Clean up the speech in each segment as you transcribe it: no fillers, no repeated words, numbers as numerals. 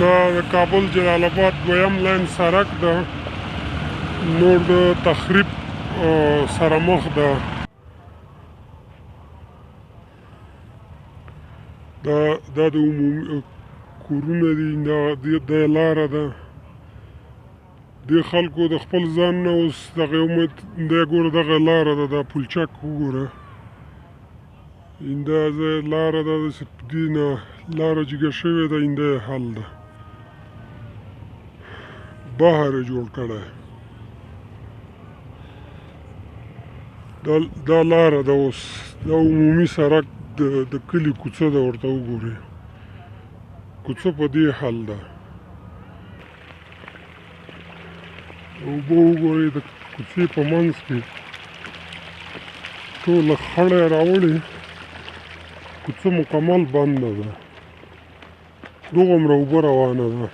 دا د کابل جلال آباد دویم لاین سرک ده، نور د تخریب سره مخ ده. دا د عمومي کورونه دي، دا لاره ده. دې خلکو د خپل ځان نه اوس دغه امید دی. ګوره دغه لاره ده، دا پلچک وګوره، اینده لاره ده، داسې دې نه لاره جګه شوې ده، اینده یې حل ده، بهر یې جوړ کړی. دا لاره ده اوس، دا عمومي سرک د کلي کوڅه ده، ورته وګورئ، کوڅه په دې حل ده. اوبه وګورئ د کوڅې په منځ کې ټوله خړه یې راوړې، کوڅه مکمل بنده ده، دغومره اوبه روانه ده.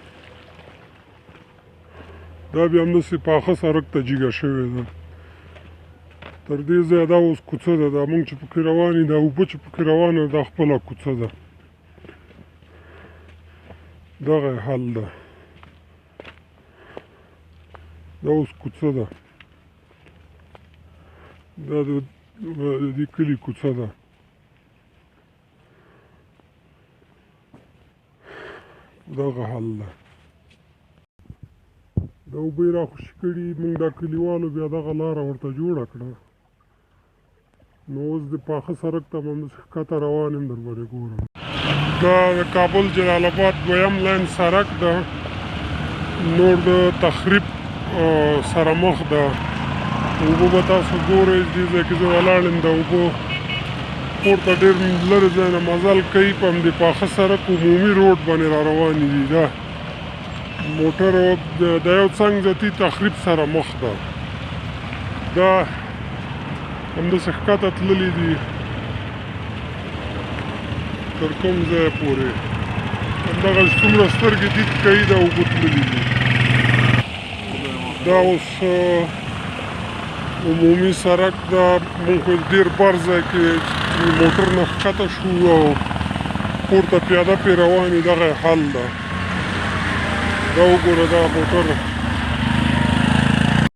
دا بیا همداسې پاخه سرک ته جګه شوې ده تر دې ځایه. دا اوس کوڅه ده، دا موږ چې پکې روان یو، دا اوبه چې پکې روانه ده، دا خپله کوڅه ده، دغه یې حل ده. دا اوس کوڅه ده، دا د دې کلي کوڅه ده. دغه حل ده. دا اوبه یې راخوشې کړي، موږ دا کلیوالو بیا دغه لاره ورته جوړه کړه. نو اوس د پاخه سرک ته همداسې ښکته روان یم، در باندې ګورم. دا د کابل جلال آباد دویم لاین سرک ده، نور د تخریب سره مخ ده. اوبه به تاسو ګورئ، دې ځای کې زه ولاړ یم، د اوبو پورته ډېر لرې ځای نه مزل کوي، په همدې پاخه سرک عمومي روډ باندې را روانې دي. دا موټر د یو څنګ ذاتي تخریب سره مخ ده، دا همداسې ښکته تللي دي تر کوم ځایه پورې، همدغه څومره سترګې دید کوي دا اوبه تللي دي. دا اوس عمومي سرک ده، موږ خو ډېر بر ځای کې موټر نه ښکته شو او پورته پیاده پرې روان یو، دغه یې حل ده. دا وګوره دا موټر